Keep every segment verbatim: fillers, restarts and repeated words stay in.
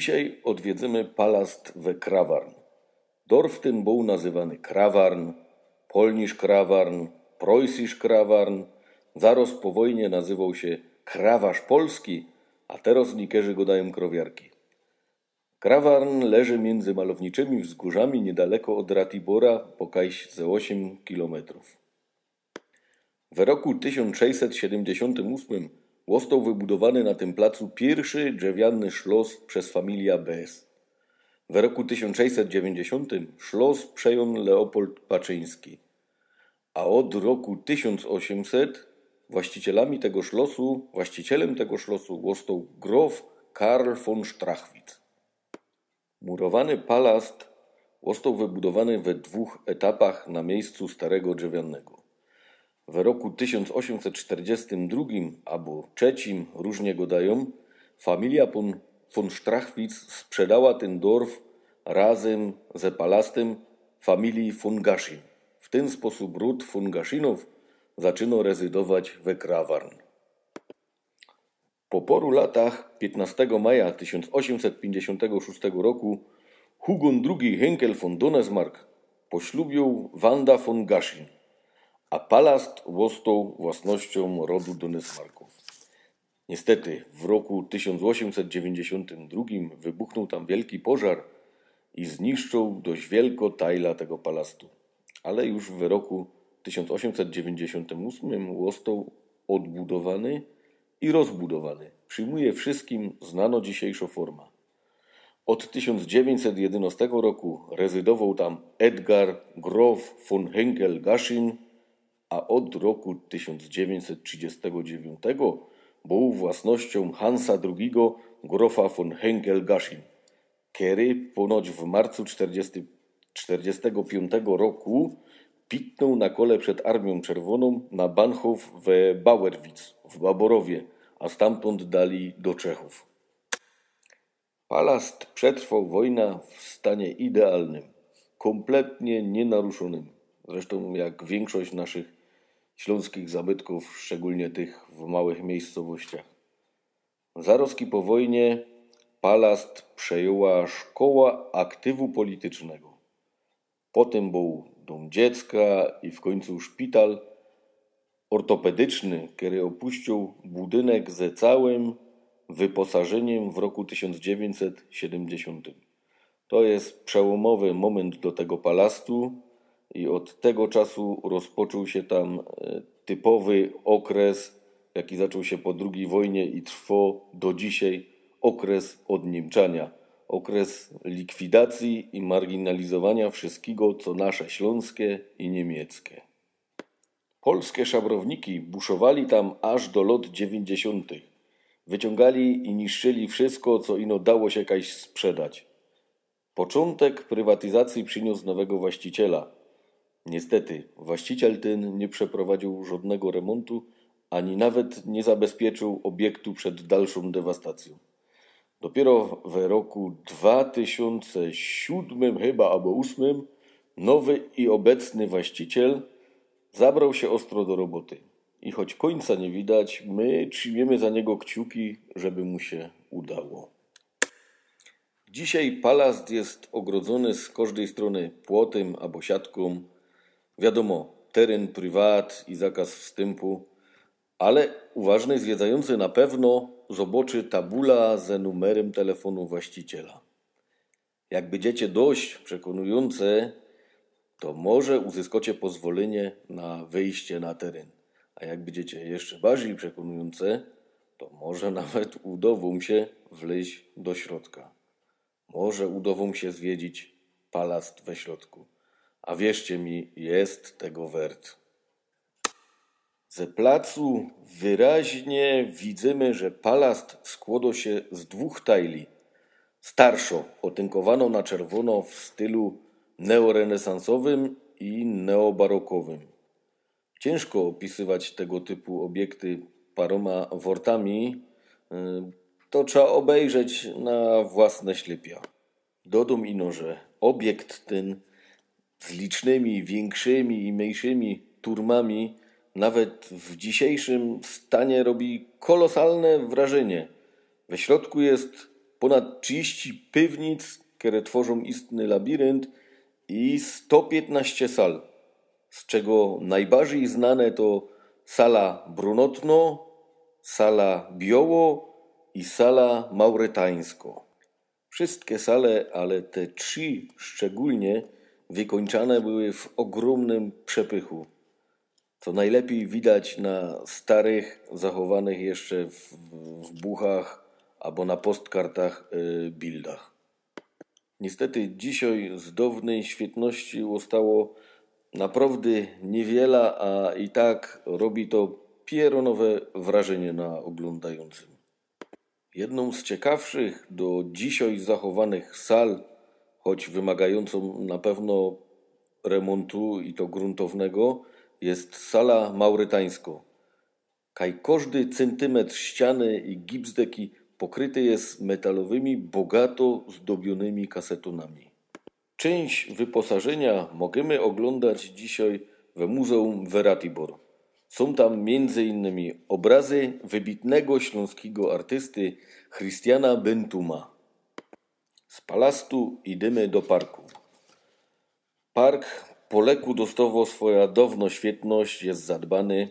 Dzisiej ôdwiedzymy palast we Krawarn. Dorf tyn bōł nazywany Krawarn, Polnisch Krawarn, Preußisch Krawarn, zarŏz po wojnie nazywoł sie Krawarz Polski, a terŏz niykerzy gŏdajōm Krowiarki. Krawarn leży miyndzy malowniczymi wzgōrzami niydaleko ôd Ratibora, po kajś ze ôsiym kilometrōw. We roku tysiōnc sześćset siedymdziesiōntym ôsmym ôstoł wybudowany na tym placu piyrszy drzewiany szlos bez familijã Bes. We roku tysiōnc sześćset dziewiyńćdziesiōntym szlos przejął Leopold Baczyński, a ôd roku tysiōnc ôsiymset właścicielami tego szlosu, właścicielym tego szlosu ôstoł grof Karl von Strachwitz. Murowany palast ôstoł wybudowany we dwōch etapach na miyjscu starego drzewianego. We roku tysiōnc ôsiymset sztyrdziestym drugim abo trzecim, rōżnie gŏdajōm, familijŏ von, von Strachwitz sprzedała tyn dorf razym ze palastym familiji von Gaschin. W tyn sposōb rōd von Gaschinow zaczynŏ rezydować we Krawarn. Po poru latach, piytnostego maja tysiōnc ôsiymset piyńćdziesiōntego szōstego roku, Hugon drugi Henkel von Donesmark poślubiōł Wanda von Gaschin, a palast ôstoł własnościōm rodu Donesmarkōw. Niystety, w roku tysiōnc ôsiymset dziewiyńćdziesiōntym drugim wybuchnōł tam wielki pożar i zniszczōł dość wielko tajla tego palastu. Ale już w roku tysiōnc ôsiymset dziewiyńćdziesiōntym ôsmym ôstoł ôdbudowany i rozbudowany. Przijmuje wszyskim znanõ dzisiejszõ forma. Ôd tysiōnc dziewiyńćset jedynostego roku rezydowoł tam Edgar grof von Henkel-Gaschin, a ôd roku tysiōnc dziewiyńćset trzidziestego dziewiōntego bōł własnościōm Hansa drugigo grofa von Henkel-Gaschin, kery ponoć w marcu czterdziestego, czterdziestego piōntego roku pitnōł na kole przed Armiōm Czerwōnōm na Bahnhof we Bauerwitz w Baborowie, a stamtōnd dali do Czechōw. Palast przetrwoł wojna w stanie idealnym, kompletnie niynaruszonym. Zresztōm jak wiynkszość naszych ślōnskich zabytkōw, szczegōlnie tych w małych miyjscowościach. Zarozki po wojnie palast przejmyła szkoła aktywu politycznego. Potym bōł dōm dziecka i w kōńcu szpital ôrtopedyczny, kery ôpuściōł budynek ze cołkim wyposażyniym w roku tysiōnc dziewiyńćset siedymdziesiōntym. To je przełōmowy mōmynt do tego palastu i ôd tego czasu rozpoczōł sie tam, e, typowy ôkres, jaki zaczōn sie po drugij wojnie i trwo do dzisiej, ôkres ôdniymczaniŏ, ôkres likwidacyje i marginalizowanio wszyskigo, co nasze, ślōnskie i niymieckie. Polske szabrowniki buszowali tam aż do lŏt dziewiyńćdziesiōntych. Wyciōngali i niszczyli wszysko, co ino dało sie kajś sprzedać. Poczōntek prywatyzacyje prziniōs nowego właściciela. Niystety, właściciel tyn niy przeprowadziył żŏdnego remōntu, ani nawet niy zabezpieczył ôbiektu przed dalszōm dewastacyjōm. Dopiyro we roku dwa tysiōnce siōdmym chyba abo ôsmym nowy i ôbecny właściciel zabrŏł sie ôstro do roboty. I choć kōńca niy widać, my trzimiymy za niego kciuki, żeby mu sie udało. Dzisiej palast je ôgrodzōny z kożdyj strōny płotym abo siatkōm. Wiadōmo, teryn priwat i zakaz wstympu, ale uważny zwiedzajōncy na pewno zobaczy tabula ze numerym telefōnu właściciela. Jak bydziecie dość przekōnujōnce, to może uzyskocie pozwolynie na wyjście na teryn. A jak bydziecie jeszcze bardzij przekōnujōnce, to może nawet udo wōm sie wlyź do środka. Może udo wōm sie zwiedzić palast we środku. A wierzcie mi, je tego wert. Ze placu wyraźnie widzymy, że palast skłŏdŏ sie z dwōch tajli. Starszŏ, ôtynkowano na czerwōno w stylu neorenesansowym i neobarokowym. Ciynżko ôpisywać tego typu ôbiekty parōma wōrtami. Y, to trzeba ôbejrzeć na własne ślypia. Dodōm ino, że ôbiekt tyn z licznymi wiynkszymi i mynkszymi turmami nawet w dzisiejszym stanie robi kolosalne wrażynie. We środku je Ponad trziści piwnic, kere tworzōm istny labirynt, i sto piętnaście sal, z czego nojbardzij znane to sala brunotno, sala bioło i sala maurytańsko. Wszystkie sale, ale te trzi szczególnie, wykończane były w ogrōmnym przepychu, co nojlepij widać na starych, zachowanych jeszcze w, w buchach abo na postkartach, y, bildach. Niestety dzisiej z downyj świetności ôstało naprŏwdy niywiela, a i tak robi to pierōnowe wrażynie na ôglōndajōncym. Jednōm z ciekawszych do dzisiej zachowanych sal, choć wymagajōncōm na pewno remōntu i to grōntownego, je sala maurytańsko. Kaj kożdy cyntymetr ściany i gipsdeki pokryty je metalowymi, bogato zdobiōnymi kasetōnami. Czynść wyposażynia możymy ôglōndać dzisiej we Muzeum w Ratibor. Sōm tam miyndzy innymi ôbrazy wybitnego ślōnskigo artysty Christiana Bentuma. Z palastu idymy do parku. Park po leku dostowo swoja downo świetność, je zadbany,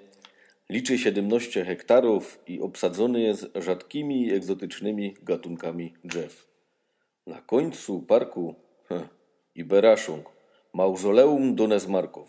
liczy siedymnaście hektarōw i ôbsadzōny je rzadkimi i egzotycznymi gatunkami drzew. Na kōńcu parku, hm, i beraszōng, mauzoleum Donesmarkōw.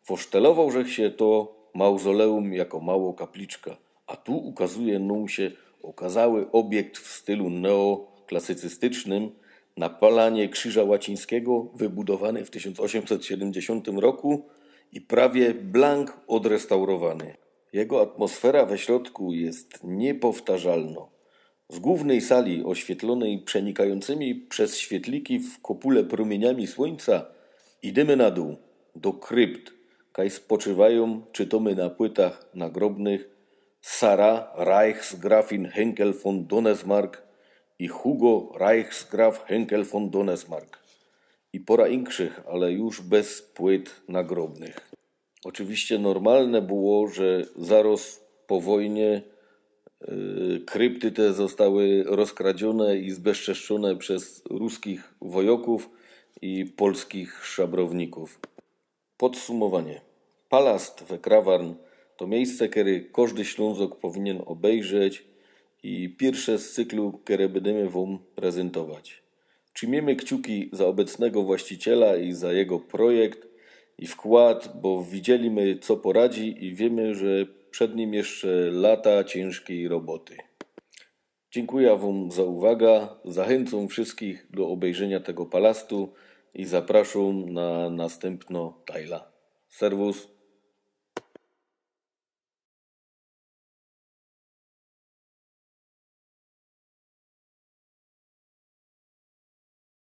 Wosztelowoł żech sie to mauzoleum jako mało kapliczka, a tu ukazuje nōm sie ôkazały ôbiekt w stylu neoklasycystycznym na palanie krzyża łacińskigo, wybudowany w tysiōnc ôziymset siedymdziesiōntym roku i prawie blank ôdrestaurowany. Jego atmosfera we środku je niypowtarzalno. Z głōwnyj sali, ôświetlōnyj przenikajōncymi bez świetliki w kopule prōmiyniami słōńca, idymy na dōł, do krypt, kaj spoczywajōm, czytōmy na płytach nagrobnych, Sara Reichsgrafin Henkel von Donesmark i Hugo Reichsgraf Henkel von Donesmark. I pora inkszych, ale już bez płyt nagrobnych. Ôczywiście normalne było, że zarŏz po wojnie, e, krypty te zostały rozkradziōne i zbezczeszczōne bez ruskich wojŏkōw i polskich szabrownikōw. Podsumowanie. Palast we Krawarn to miejsce, kere kożdy Ślōnzok powinien ôbejrzeć i piyrsze z cyklu, kere bydymy wōm prezyntować. Trzimiymy kciuki za ôbecnego właściciela i za jego projekt i wkład, bo widzielimy, co poradzi i wiymy, że przed nim jeszcze lata ciynżkij roboty. Dziynkuja wōm za uwaga, zachyncōm wszyskich do ôbejrzenia tego palastu i zapraszōm na nastympno tajla. Serwus.